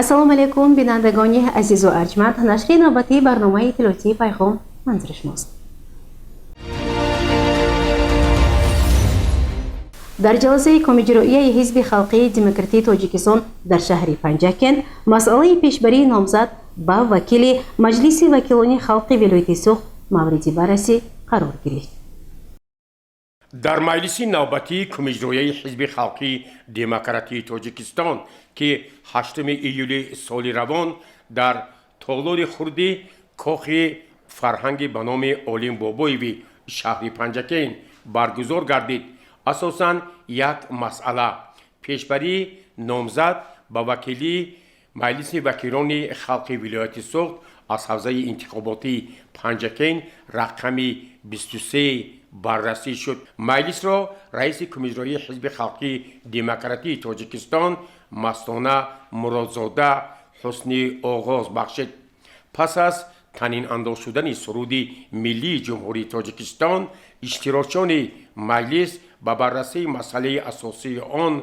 Ассалому алайкум, бинандагони азизу арҷманд. Нашри навбатии барномаи иттилоотии «Пайғом» манзури шумост. Дар ҷаласаи Комиҷроияи Ҳизби халқии демократии Тоҷикистон дар шаҳри Панҷакент масъалаи пешбарии номзад ба вакили Маҷлиси вакилони халқи вилояти Суғд мавриди баррасӣ қарор гирифт. Дар маҷлиси навбатии Кумиҷроияи Ҳизби халқии демократии Тоҷикистон, ки 8 июли соли равон дар толори хурди кохи фарҳанги ба номи Олим Бобоеви шаҳри Панҷакент баргузор гардид, асосан як масъала: пешбарии номзад ба вакилии Маҷлиси вакилони халқи вилояти Суғд аз ҳавзаи интихоботии Панҷакент рақами 23 баррасӣ шуд. Маҷлисро раиси Кумиҷроии Ҳизби халқии демократии Тоҷикистон Мастона Муродзода ҳусни оғоз бахшид. Пас аз танинандоз шудани суруди миллии Ҷумҳурии Тоҷикистон, иштирокчиёни маҷлис ба баррасии масъалаи асосии он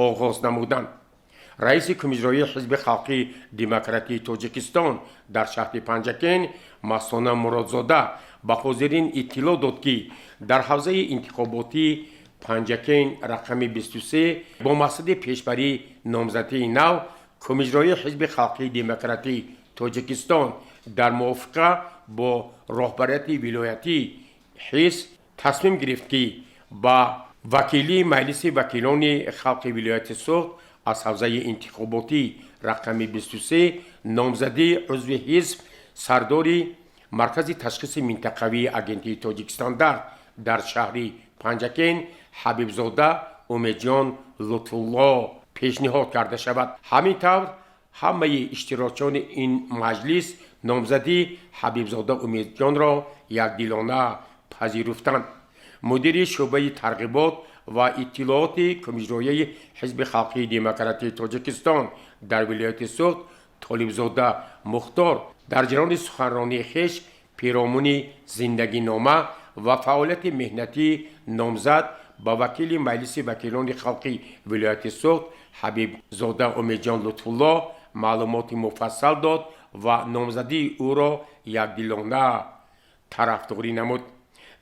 оғоз намуданд. Раиси Кумиҷроии Ҳизби халқии демократии Тоҷикистон дар шаҳри Панҷакент Мастона Муродзода ба ҳозирин иттилоъ дод, ки дар ҳавзаи интихоботии Панҷакент рақами 23 бо мақсади пешбарии номзадии нав Кумиҷроии Ҳизби халқии демократии Тоҷикистон дар мувофиқа бо роҳбарияти вилоятии ҳизб тасмим гирифт, ки ба вакилии Маҷлиси вакилони халқи вилояти Суғд аз ҳавзаи интихоботии рақами 23 номзадии узви ҳизб, сардори Маркази ташхиси минтақавии агентии «Тоҷикстандарт» дар шаҳри Панҷакент Ҳабибзода Умедҷон Лутфулло пешниҳод карда шавад. Ҳамин тавр, ҳамаи иштирокчиёни ин маҷлис номзадии Ҳабибзода Умедҷонро якдилона пазируфтанд. Мудири шӯъбаи тарғибот ва иттилооти Кумиҷроияи Ҳизби халқии демократии Тоҷикистон дар вилояти Суғд Толибзода Мухтор дар ҷараёни суханронии хеш пиромуни зиндагинома ва фаъолияти меҳнатии номзад ба вакили Маҷлиси вакилони халқи вилояти Суғд Ҳабибзода Умедҷон Лутфулло маълумоти муфассал дод ва номзадии ӯро якдилона тарафдорӣ намуд.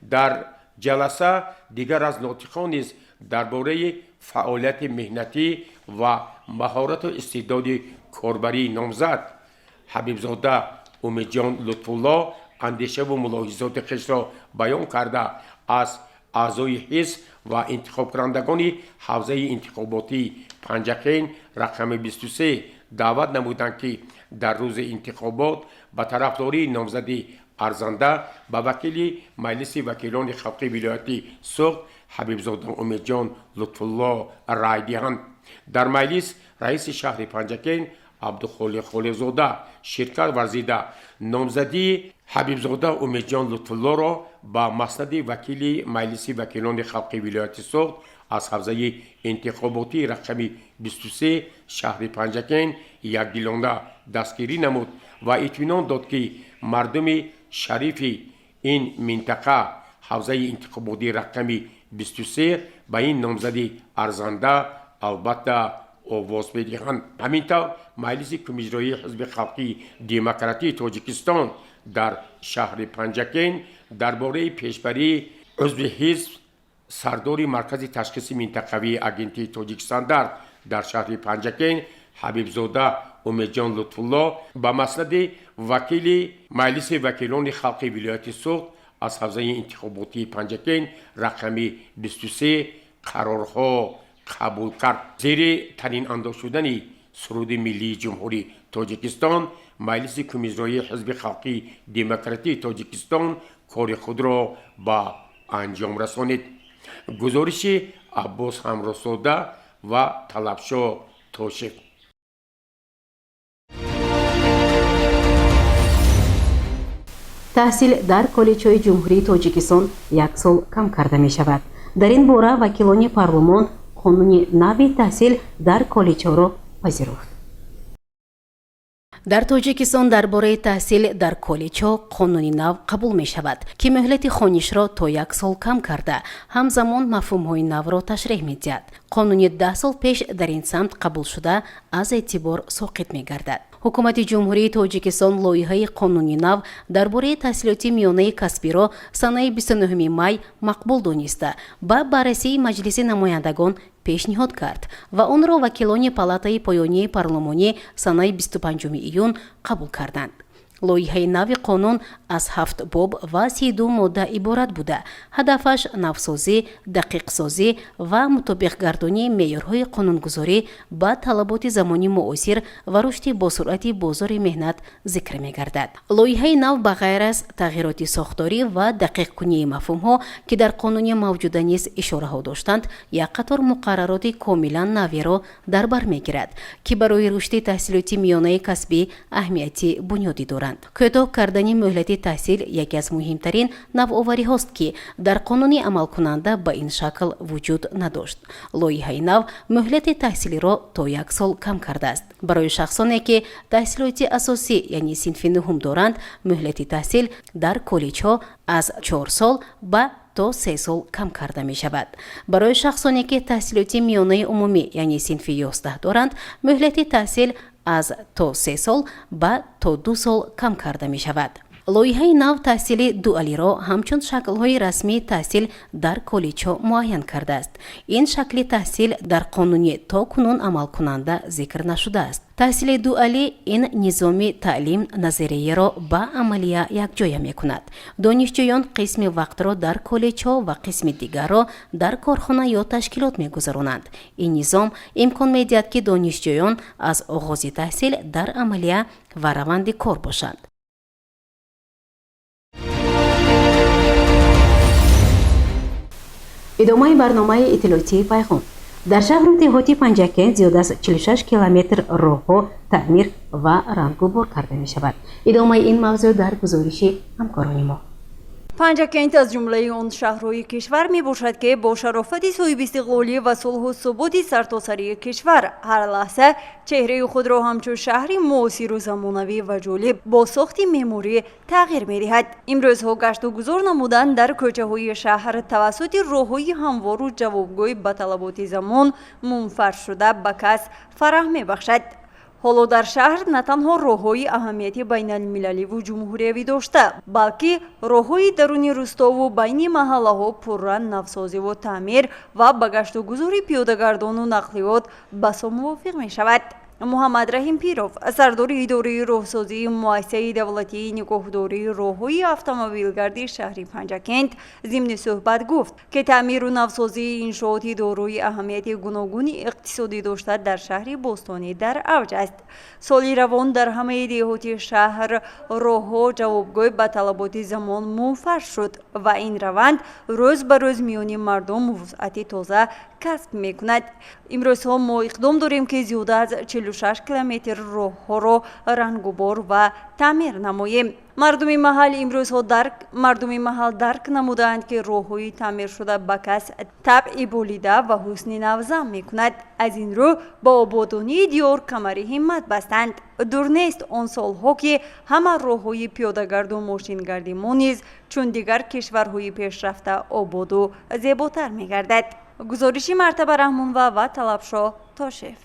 Дар ҷаласа дигар аз нотиқон низ дар бораи фаъолияти меҳнатӣ ва маҳорату истеъдоди корбарии номзад Ҳабибзода Умедҷон Лутфулло андешаву мулоҳизоти хешро баён карда, аз аъзои ҳизб ва интихобкунандагони ҳавзаи интихоботии Панҷакент рақами 23 даъват намуданд, ки дар рӯзи интихобот ба тарафдории номзади арзанда ба вакили Маҷлиси вакилони халқи вилояти Суғд Ҳабибзода Умедҷон Лутфулло рай диҳанд. Дар маҷлис раиси шаҳри Панҷакент Абдухолиқ Холиқзода ширкат варзида, номзадии Ҳабибзода Умедҷон Лутфуллоро ба маснади вакили Маҷлиси вакилони халқи вилояти Суғд аз ҳавзаи интихоботии рақами 23 шаҳри Панҷакент якдилона дастгирӣ намуд ва итминон дод, ки мардуми шарифи ин минтақа, ҳавзаи интихоботии рақами 23, ба ин номзади арзанда албатта овоз медиҳанд. Ҳамин тавр, маҷлиси Кумиҷроии Ҳизби халқии демократии Тоҷикистон дар шаҳри Панҷакент дар бораи пешбарии узви ҳизб, сардори Маркази ташхиси минтақавии агентии «Тоҷикстандарт» дар шаҳри Панҷакент Ҳабибзода Умедҷон Лутфулло ба маснади вакили Маҷлиси вакилони халқи вилояти Суғд аз ҳавзаи интихоботии Панҷакент рақами 23 қарорҳо қабул кард. Зери танинандоз шудани суруди миллии Ҷумҳурии Тоҷикистон маҷлиси Кумиҷроии Ҳизби халқии демократии Тоҷикистон кори худро ба анҷом расонид. Гузориши Аббос Ҳамроҳзода ва Талабшо Тошев. Таҳсил дар коллеҷҳои Ҷумҳурии Тоҷикистон як сол кам карда мешавад. Дар ин бора вакилони парлумон қонуни нави таҳсил дар коллеҷҳоро пазируфт. Дар Тоҷикистон дар бораи таҳсил дар коллеҷҳо қонуни нав қабул мешавад, ки муҳлати хонишро то як сол кам карда, ҳамзамон мафҳумҳои навро ташреҳ медиҳад. Қонуни 10 сол пеш дар ин самт қабулшуда аз эътибор соқит мегардад. Ҳукумати Ҷумҳурии Тоҷикистон лоиҳаи қонуни нав дар бораи таҳсилоти миёнаи касбиро санаи 29 май мақбул дониста, ба баррасии Маҷлиси намояндагон пешниҳод кард ва онро вакилони палатаи поёнии парлумонӣ санаи 25 июн қабул карданд. Лоиҳаи нави қонун аз ҳафт боб ва 32 модда иборат буда, ҳадафаш навсозӣ, дақиқсозӣ ва мутобиқгардонии меъёрҳои қонунгузорӣ ба талаботи замони муосир ва рушди босуръати бозори меҳнат зикр мегардад. Лоиҳаи нав ба ғайр аз тағйироти сохторӣ ва дақиқкунии мафҳумҳо, ки дар қонуни мавҷуда низ ишораҳо доштанд, як қатор муқаррароти комилан наверо дар бар мегирад, ки барои рушди таҳсилоти миёнаи касбӣ аҳамияти бунёдӣ доранд. Кӯтоҳ кардани муҳлати таҳсил яке аз муҳимтарин навовариҳост, ки дар қонуни амалкунанда ба ин шакл вуҷуд надошт. Лоиҳаи нав муҳлати таҳсилиро то як сол кам кардааст. Барои шахсоне, ки таҳсилоти асосӣ, яъне синфи нуҳум доранд, муҳлати таҳсил дар коллеҷҳо аз 4 сол ба то 3 сол кам карда мешавад. Барои шахсоне, ки таҳсилоти миёнаи умумӣ, яъне синфи 11 доранд, муҳлати таҳсил аз то 3 сол ба то 2 сол кам карда мешавад. Лоиҳаи нав таҳсили дуалиро ҳамчун шаклҳои расмии таҳсил дар коллеҷҳо муайян кардааст. Ин шакли таҳсил дар қонуни то кунун амалкунанда зикр нашудааст. Таҳсили дуалӣ ин низоми таълим назарияро ба амалия якҷоя мекунад. Донишҷӯён қисми вақтро дар коллеҷҳо ва қисми дигарро дар корхона ё ташкилот мегузаронанд. Ин низом имкон медиҳад, ки донишҷӯён аз оғози таҳсил дар амалия ва раванди кор бошанд. Идомаи барномаи иттилоотии «Пайғом». Дар шаҳру деҳоти Панҷакент зиёд аз 46 километр роҳҳо таъмир ва рангубор карда мешавад. Идомаи ин мавзӯъ дар гузориши ҳамкорони мо. Панҷакент аз ҷумлаи он шаҳрҳои кишвар мебошад, ки бо шарофати соҳибистиқлолӣ ва сулҳу суботи сартосарии кишвар ҳар лаҳза чеҳраи худро ҳамчун шаҳри муосиру замонавӣ ва ҷолиб бо сохти меъморӣ тағйир медиҳад. Имрӯзҳо гашту гузор намудан дар кӯчаҳои шаҳр тавассути роҳҳои ҳамвору ҷавобгӯй ба талаботи замон мунфаршшуда ба кас фараҳ мебахшад. Ҳоло дар шаҳр на танҳо роҳҳои аҳамияти байналмилаливу ҷумҳуриявӣ дошта, балки роҳҳои даруни рӯстову байни маҳаллаҳо пурра навсозиву таъмир ва ба гашту гузори пиёдагардону нақлиёт басо мувофиқ мешавад. Муҳаммадраҳим Пиров, сардори идораи роҳсозии муассисаи давлатии нигоҳдории роҳҳои автомобилгарди шаҳри Панҷакент, зимни суҳбат гуфт, ки таъмиру навсозии иншооти дорои аҳамияти гуногуни иқтисодӣ дошта дар шаҳри бостонӣ дар авҷ аст. Соли равон дар ҳамаи деҳоти шаҳр роҳҳо ҷавобгӯй ба талаботи замон мунфарш шуд ва ин раванд рӯз ба рӯз миёни мардум вусъати тоза касб мекунад. Имрӯзҳо мо иқдом дорем, ки зиёда аз 46 километр роҳҳоро рангубор ва таъмир намоем. Мардуми маҳал дарк намудаанд, ки роҳҳои таъмиршуда ба кас табъи болида ва ҳусни навзам мекунад. Аз ин рӯ ба ободонии диёр камари ҳиммат бастанд. Дур нест он солҳо, ки ҳама роҳҳои пиёдагарду мошингарди мо низ чун дигар кишварҳои пешрафта ободу зеботар мегардад. Гузориши Мартаба Раҳмонова ва Талабшоҳ Тошев.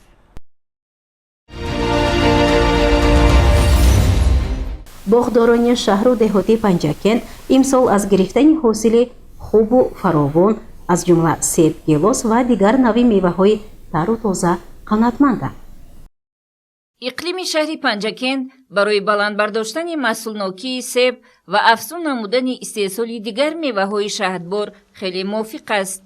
Боғдорони шаҳру деҳоти Панҷакент имсол аз гирифтани ҳосили хубу фаровон, аз ҷумла себ, гелос ва дигар нави меваҳои тару тоза қаноатманданд. Иқлими шаҳри Панҷакент барои баланд бардоштани маҳсулнокии себ ва афзун намудани истеҳсоли дигар меваҳои шаҳдбор хеле мувофиқ аст.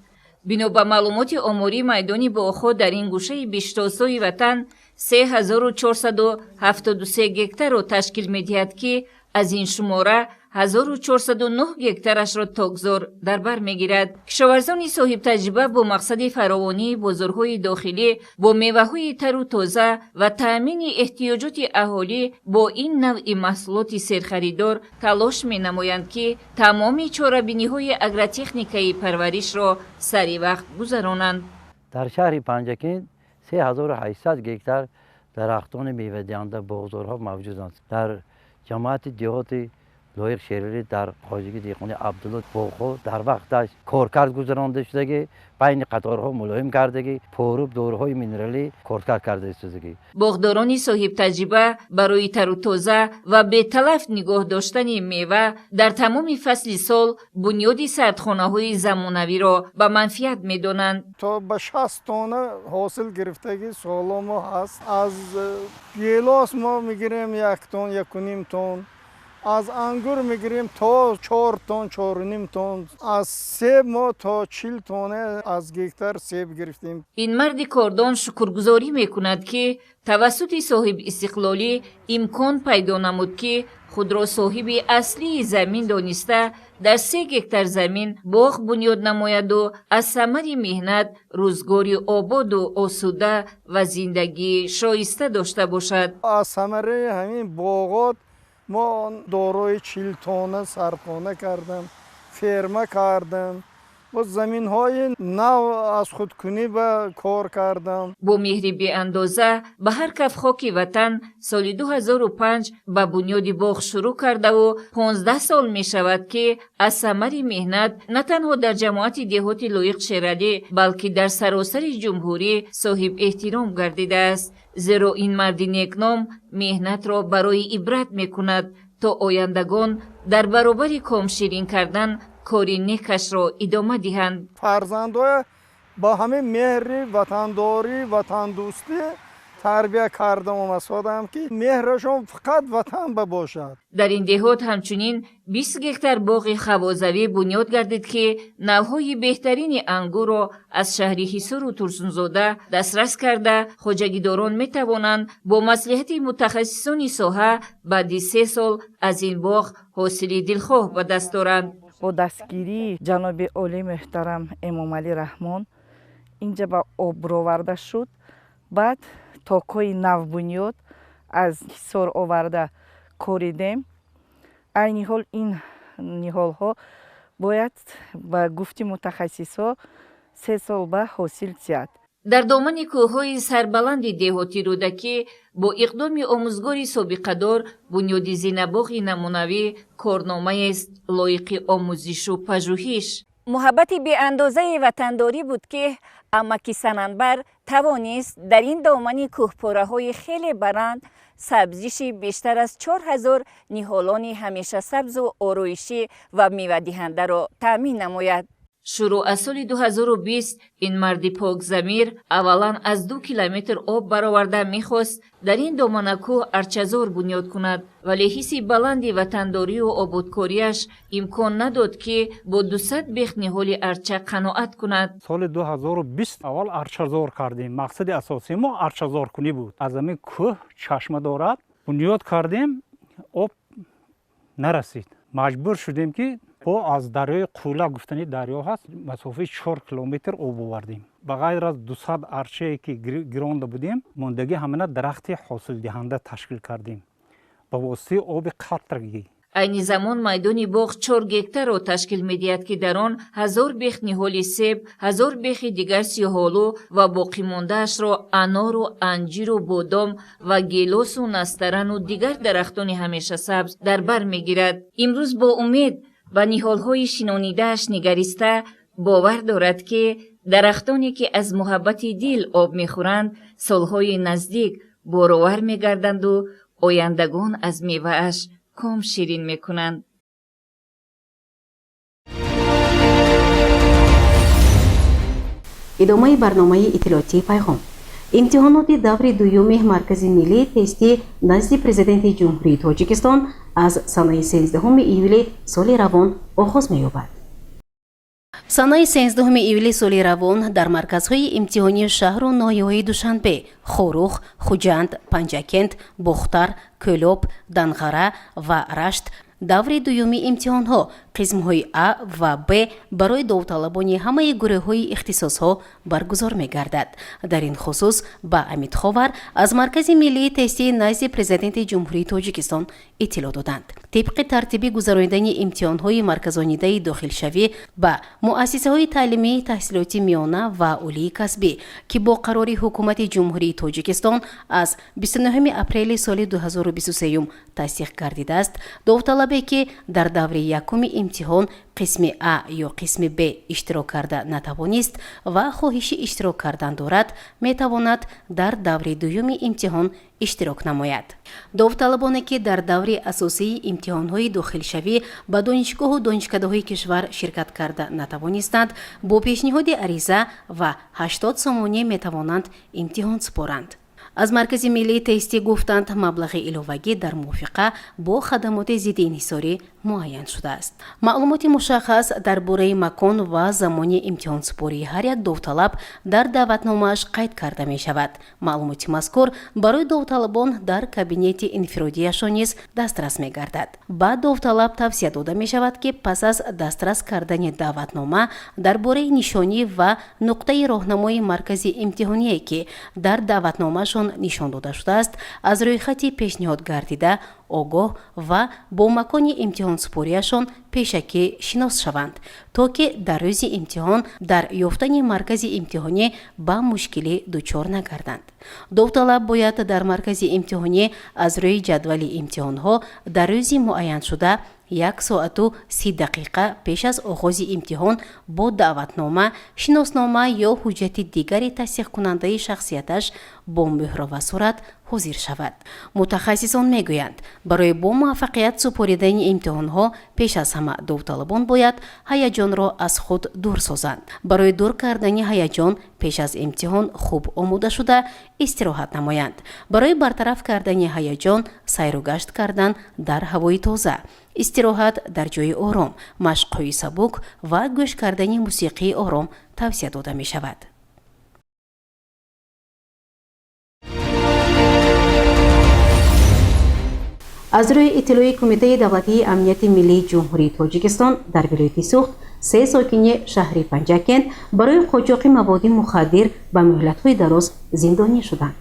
Бино ба маълумоти оморӣ, майдони боғҳо дар ин гӯшаи биҳиштосои ватан 3473 гектарро ташкил медиҳад, ки аз ин шумора 1409 гектарашро токзор дар бар мегирад. Кишоварзони соҳибтаҷриба бо мақсади фаровонии бозорҳои дохилӣ бо меваҳои тару тоза ва таъмини эҳтиёҷоти аҳолӣ бо ин навъи маҳсулоти серхаридор талош менамоянд, ки тамоми чорабиниҳои агротехникаи парваришро сари вақт гузаронанд. Дар шаҳри Панҷакент 3800 гектар Дарахтони мевадиҳанда, боғзорҳо мавҷуданд. Дар ҷамоати деҳоти Лоиқ Шералӣ, дар хоҷагии деҳқони Абдулло боғҳо дар вақташ коркард гузаронда шудагӣ, байни қаторҳо мулоим кардагӣ, поруб, доруҳои минералӣ коркард карда истодагӣ. Боғдорони соҳибтаҷриба барои тару тоза ва беталаф нигоҳ доштани мева дар тамоми фасли сол бунёди сардхонаҳои замонавиро ба манфиат медонанд. То ба 60 тонна ҳосил гирифтагӣ соло мо ҳаст. Аз гелос мо мегирем 1 тон, 1,5 тон, аз ангур мегирем то 4 тон, 4,5 тон, аз себ мо то 40 тонна аз гектар себ гирифтем. Ин марди кордон шукргузорӣ мекунад, ки тавассути соҳибистиқлолӣ имкон пайдо намуд, ки худро соҳиби аслии замин дониста, дар 3 гектар замин боғ бунёд намояду аз самари меҳнат рӯзгори ободу осуда ва зиндагии шоиста дошта бошад. Аз самараи ҳамин боғот мо дорои 40 тонна сардхона кардам, ферма кардам, бо заминҳои нав аз худкунӣ ба кор кардам. Бо меҳри беандоза ба ҳар каф хоки ватан соли 2005 ба бунёди боғ шурӯъ кардаву 15 сол мешавад, ки аз самари меҳнат на танҳо дар ҷамоати деҳоти Лоиқ Шералӣ, балки дар саросари ҷумҳурӣ соҳибэҳтиром гардидааст. Зеро ин марди некном меҳнатро барои ибрат мекунад, то ояндагон дар баробари комширин кардан кори некашро идома диҳанд. Фарзандоя ба ҳамин меҳри ватандорӣ, ватандӯстӣ тарбия кардам, омасодам, ки меҳрашон фақат ватан ба бошад. Дар ин деҳот ҳамчунин 20 гектар боғи хавозавӣ бунёд гардид, ки навъҳои беҳтарини ангурро аз шаҳри Ҳисору Турсунзода дастрас карда, хоҷагидорон метавонанд бо маслиҳати мутахассисони соҳа баъди 3 сол аз ин боғ ҳосили дилхоҳ ба даст оранд. Бо дастгирии ҷаноби олии муҳтарам Эмомалӣ Раҳмон инҷа ба об роварда шуд. Баъд токҳои навбунёд аз Ҳисор оварда коридем. Айни ҳол ин ниҳолҳо бояд, ба гуфти мутахассисҳо, 3 сол ба ҳосил диҳад. Дар домани кӯҳҳои сарбаланди деҳоти Рӯдакӣ бо иқдоми омӯзгори собиқадор бунёди зинабоғи намунавӣ корномаест лоиқи омӯзишу пажӯҳиш. Муҳаббати беандозаи ватандорӣ буд, ки амаки Сананбар тавонист дар ин домани кӯҳпораҳои хеле баланд сабзиши бештар аз 4000 ниҳолони ҳамешасабзу ороишӣ ва мевадиҳандаро таъмин намояд. Шурӯъ аз соли 2020 ин марди покзамир аввалан аз 2 километр об бароварда мехост дар ин доманакӯҳ арчазор бунёд кунад, вале ҳисси баланди ватандорию ободкориаш имкон надод, ки бо 200 бех ниҳоли арча қаноат кунад. Соли 2020 аввал арчазор кардем. Мақсади асосии мо арчазоркунӣ буд. Аз ҳамин кӯҳ чашма дорад, бунёд кардем, об нарасид. Маҷбур шудем, ки бо аз дарёи Қӯла гуфтани дарё ҳаст, масофаи 4 километр об овардем. Ба ғайр аз 200 арчае, ки гиронда будем, мондагӣ ҳамана дарахти ҳосилдиҳанда ташкил кардем ба воситаи оби қатрагӣ. Айни замон майдони боғ 4 гектарро ташкил медиҳад, ки дар он 1000 бех ниҳоли себ, 1000 бехи дигар сиёҳолу ва боқимондаашро анору анҷиру бодом ва гелосу настарану дигар дарахтони ҳамешасабз дар бар мегирад. Имрӯз бо умед ба ниҳолҳои шинонидааш нигариста бовар дорад, ки дарахтоне, ки аз муҳаббати дил об мехӯранд, солҳои наздик боровар мегарданду ояндагон аз мевааш ком ширин мекунанд. Идомаи барномаи иттилоотии «Пайғом». Имтиҳоноти даври дуюми Маркази миллии тестӣ назди Президенти Ҷумҳурии Тоҷикистон аз санаи 13 июли соли равон оғоз меёбад. Санаи 13 июли соли равон дар марказҳои имтиҳонии шаҳру ноҳияҳои Душанбе, Хоруғ, Хуҷанд, Панҷакент, Бохтар, Кӯлоб, Данғара ва Рашт даври дуюми имтиҳонҳо қисмҳои А ва Б барои довталабони ҳамаи гурӯҳҳои ихтисосҳо баргузор мегардад. Дар ин хусус ба Амидховар аз Маркази миллии тестии назди Президенти Ҷумҳурии Тоҷикистон иттилоъ доданд. Тибқи тартиби гузаронидани имтиҳонҳои марказонидаи дохилшавӣ ба муассисаҳои таълимии таҳсилоти миёна ва олии касбӣ, ки бо қарори Ҳукумати Ҷумҳурии Тоҷикистон аз 29 апрели соли 2023 тасдиқ гардидааст, довталабе, ки дар даври якуми имтиҳон қисми А ё қисми Б иштирок карда натавонист ва хоҳиши иштирок кардан дорад, метавонад дар даври дуюми имтиҳон иштирок намояд. Довталабоне, ки дар даври асосии имтиҳонҳои дохилшавӣ ба донишгоҳу донишкадаҳои кишвар ширкат карда натавонистанд, бо пешниҳоди ариза ва 80 сомонӣ метавонанд имтиҳон супоранд. Аз Маркази миллии тестӣ гуфтанд, маблағи иловагӣ дар мувофиқа бо хадамоти зидди инҳисорӣ муайян шудааст. Маълумоти мушаххас дар бораи макон ва замони имтиҳонсупории ҳар як довталаб дар даъватномааш қайд карда мешавад. Маълумоти мазкур барои довталабон дар кабинети инфиродияшон низ дастрас мегардад. Ба довталаб тавсия дода мешавад, ки пас аз дастрас кардани даъватнома дар бораи нишонӣ ва нуқтаи роҳнамои маркази имтиҳоние, ки дар даъватномаашон нишон дода шудааст, аз рӯйхати пешниҳод гардида огоҳ ва бо макони имтиҳонсупориашон пешакӣ шинос шаванд, то ки дар рӯзи имтиҳон дар ёфтани маркази имтиҳонӣ ба мушкилӣ дучор нагарданд. Довталаб бояд дар маркази имтиҳонӣ аз рӯи ҷадвали имтиҳонҳо дар рӯзи муайяншуда 1 соату 30 дақиқа пеш аз оғози имтиҳон бо даъватнома, шиноснома ё ҳуҷҷати дигари тасдиқкунандаи шахсияташ бо мӯҳру ва сурат ҳозир шавад. Мутахассисон мегӯянд, барои бо муваффақият супоридани имтиҳонҳо пеш аз ҳама довталабон бояд ҳаяҷонро аз худ дур созанд. Барои дур кардани ҳаяҷон пеш аз имтиҳон хуб омода шуда, истироҳат намоянд. Барои бартараф кардани ҳаяҷон сайру гашт кардан дар ҳавои тоза, истироҳат дар ҷои ором, машқҳои сабук ва гӯш кардани мусиқии ором тавсия дода мешавад. Аз рӯи иттилои Кумитаи давлатии амнияти миллии Ҷумҳурии Тоҷикистон, дар вилояти Суғд се сокини шаҳри Панҷакент барои қочоқи маводи мухаддир ба муҳлатҳои дароз зиндонӣ шуданд.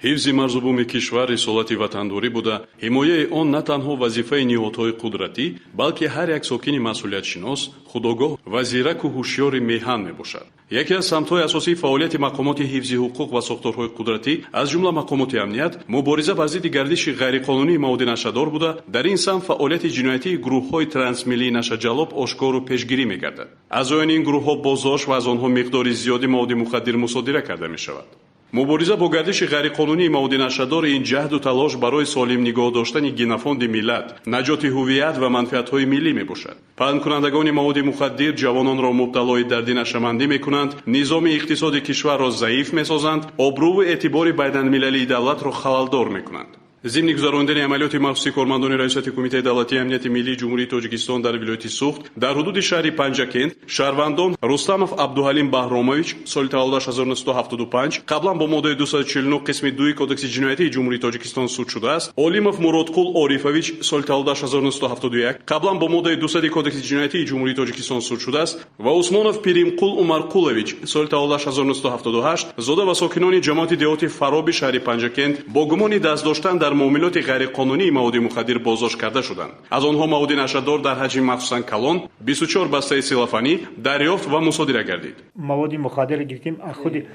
Ҳифзи марзу буми кишвар рисолати ватандорӣ буда, ҳимояи он на танҳо вазифаи ниҳодҳои қудратӣ, балки ҳар як сокини масъулиятшинос, худогоҳ ва зираку ҳушёри меҳан мебошад. Яке аз самтҳои асосии фаъолияти мақомоти ҳифзи ҳуқуқ ва сохторҳои қудратӣ, аз ҷумла мақомоти амният, мубориза бар зидди гардиши ғайриқонунии маводи нашъадор буда, дар ин самт фаъолияти ҷиноятии гурӯҳҳои трансмиллии нашъаҷаллоб ошкору пешгирӣ мегардад. Аъзоёни ин гурӯҳҳо боздошт ва аз онҳо миқдори зиёди маводи мухаддир мусодира карда мешавад. Мубориза бо гардиши ғайриқонунии маводи нашъадор ин ҷаҳду талош барои солим нигоҳ доштани генофонди миллат, наҷоти ҳувият ва манфиатҳои миллӣ мебошад. Паҳнкунандагони маводи мухаддир ҷавононро мубталои дарди нашъамандӣ мекунанд, низоми иқтисоди кишварро заиф месозанд, обрӯву эътибори байналмилалии давлатро халалдор мекунанд. Зимни гузаронидани амалиёти махсуси кормандони Раёсати Кумитаи давлатии амнияти миллии Ҷумҳурии Тоҷикистон дар вилояти Суғд дар ҳудуди шаҳри Панҷакент шаҳрвандон Рустамов Абдуҳалим Баҳромович, соли таваллудаш 1975, қаблан бо моддаи 249 қисми 2 Кодекси ҷиноятии Ҷумҳурии Тоҷикистон суд шудааст, Олимов Муродқул Орифович, соли таваллудаш 1971, қаблан бо моддаи 200 Кодекси ҷиноятии Ҷумҳурии Тоҷикистон суд шудааст ва Усмонов Пиримқул Умарқулович, соли таваллудаш 1978, зода ва сокинони ҷамоати деҳоти Фароби шаҳри Панҷакент бо гумони даст доштан дар муомилоти ғайриқонунии маводи мухаддир боздошт карда шуданд. Аз онҳо маводи нашъадор дар ҳаҷми махсусан калон, 24 бастаи селофанӣ дарёфт ва мусодира гардид. Маводи мухаддир гирифтем аз худи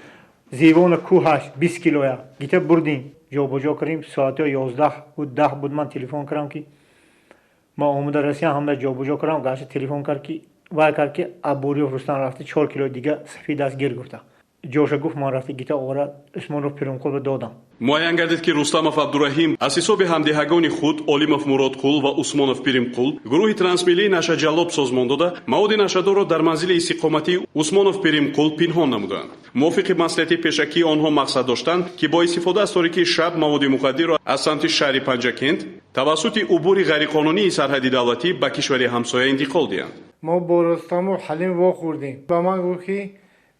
зевона кӯҳаш, 20 килоя гита бурдем, ҷобаҷо кардем. Соати 11 буд, 10 буд, ман телефон кардам, ки ма омода расиям, ҳама ҷобаҷо кардам. Гашта телефон кард, ки вай кард, ки Аббориёв Рустам рафта, 4 кило дига сафид аст, гир гуфта. Ҷоша гуфт, ман рафта гита овара Усмонов Пирумқулба додам. Муайян гардид, ки Рустамов Абдураҳим аз ҳисоби ҳамдиҳагони худ Олимов Муродқул ва Усмонов Пиримқул гурӯҳи трансмиллии нашъаҷаллоб созмон дода, маводи нашъадорро дар манзили истиқоматии Усмонов Пиримқул пинҳон намуданд. Мувофиқи маслиҳати пешакии онҳо мақсад доштанд, ки бо истифода аз торикии шаб маводи мухаддирро аз самти шаҳри Панҷакент тавассути убури ғайриқонунии сарҳади давлатӣ ба кишвари ҳамсоя интиқол диҳанд. Мо бо Рустаму Ҳалим вохӯрдем. Ба ман гуфт, ки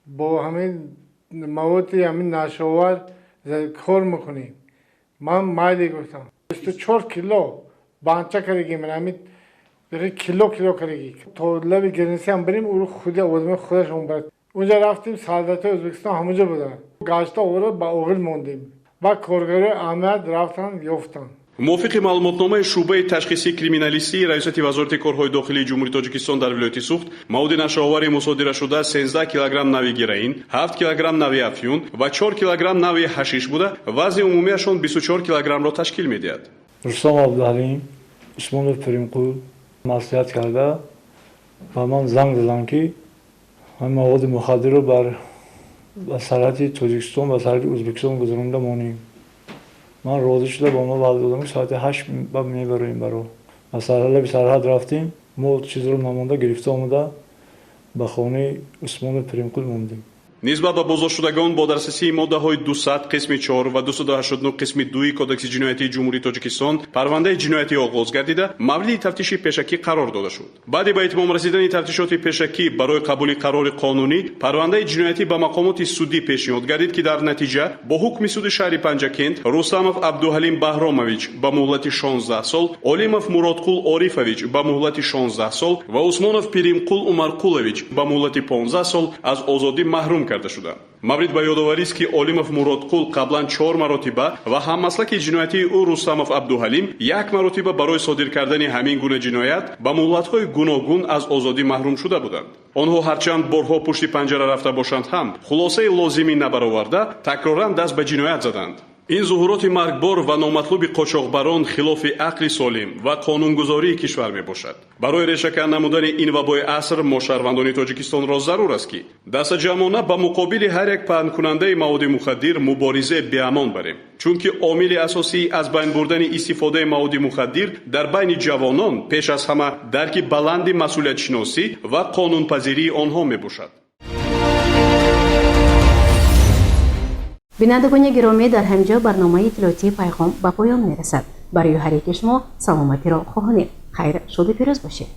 бо ҳамин маводи ҳамин нашъаовар кор мекунем. Ман майли гуфтам. 24 кило банча кардагӣ, ман ҳамин кило кило кардагӣ. То лаби граница ҳам бирем, ӯ худи одами худаш он барад. Унҷа рафтем, солдатои Ӯзбекистон ҳамунҷа буданд. Гашта оварда ба оғил мондем. Баъд коргарои амният рафтанд, ёфтанд. Мувофиқи маълумотномаи шӯъбаи ташхисии криминалистии Раёсати Вазорати корҳои дохилии Ҷумҳурии Тоҷикистон дар вилояти Суғд, маводи нашъаовари мусодирашуда 13 килограмм нави героин, 7 килограмм нави афюн ва 4 килограмм нави ҳашиш буда, вазни умумиашон 24 килограммро ташкил медиҳад. Рустам Абдуҳалим Усмонов Пиримқул маслиҳат карда ба ман занг заданд, ки ҳамин маводи мухаддирро ба сарҳади Тоҷикистон ба сарҳади Ӯзбекистон гузаронда монем. Ман розӣ шуда ба онҳо ваъда додам, ки соати 8 мебароем баро. Ба лаби сарҳад рафтем, мо чизро намонда гирифта омада ба хонаи Усмонов Пиримқул мондем. Нисбат ба боздоштшудагон бо дарсисии моддаҳои 200 қисми 4 ва 289 қисми 2 Кодекси ҷиноятии Ҷумҳурии Тоҷикистон парвандаи ҷиноятӣ оғоз гардида, мавриди тафтиши пешакӣ қарор дода шуд. Баъди ба итмом расидани тафтишоти пешакӣ барои қабули қарори қонунӣ парвандаи ҷиноятӣ ба мақомоти судӣ пешниҳод гардид, ки дар натиҷа бо ҳукми суди шаҳри Панҷакент Рустамов Абдуҳалим Баҳромович ба муҳлати 16 сол, Олимов Муродқул Орифович ба муҳлати 16 сол ва Усмонов Пиримқул Умарқулович ба муҳлати 15 сол аз озодӣ маҳрум карда шуданд. Маврид ба ёдоварист, ки Олимов Муродқул қаблан 4 маротиба ва ҳаммаслаки ҷиноятии ӯ Рустамов Абдуҳалим 1 маротиба барои содир кардани ҳамин гуна ҷиноят ба муҳлатҳои гуногун аз озодӣ маҳрум шуда буданд. Онҳо ҳарчанд борҳо пушти панҷара рафта бошанд ҳам, хулосаи лозимӣ набароварда, такроран даст ба ҷиноят заданд. Ин зуҳуроти маргбор ва номатлуби қочоқбарон хилофи ақли солим ва қонунгузории кишвар мебошад. Барои решакан намудани ин вабои аср мо шаҳрвандони Тоҷикистонро зарур аст, ки дастаҷамъона ба муқобили ҳар як паҳнкунандаи маводи мухаддир муборизаи беамон барем. Чунки омили асосии аз байн бурдани истифодаи маводи мухаддир дар байни ҷавонон пеш аз ҳама дарки баланди масъулиятшиносӣ ва қонунпазирии онҳо мебошад. Бинандагони гиромӣ, дар ҳамҷо барномаи иттилоотии Пайғом ба поён мерасад. Барои ҳар яки шумо саломатиро хоҳонем. Хайр, шоду пирӯз бошед.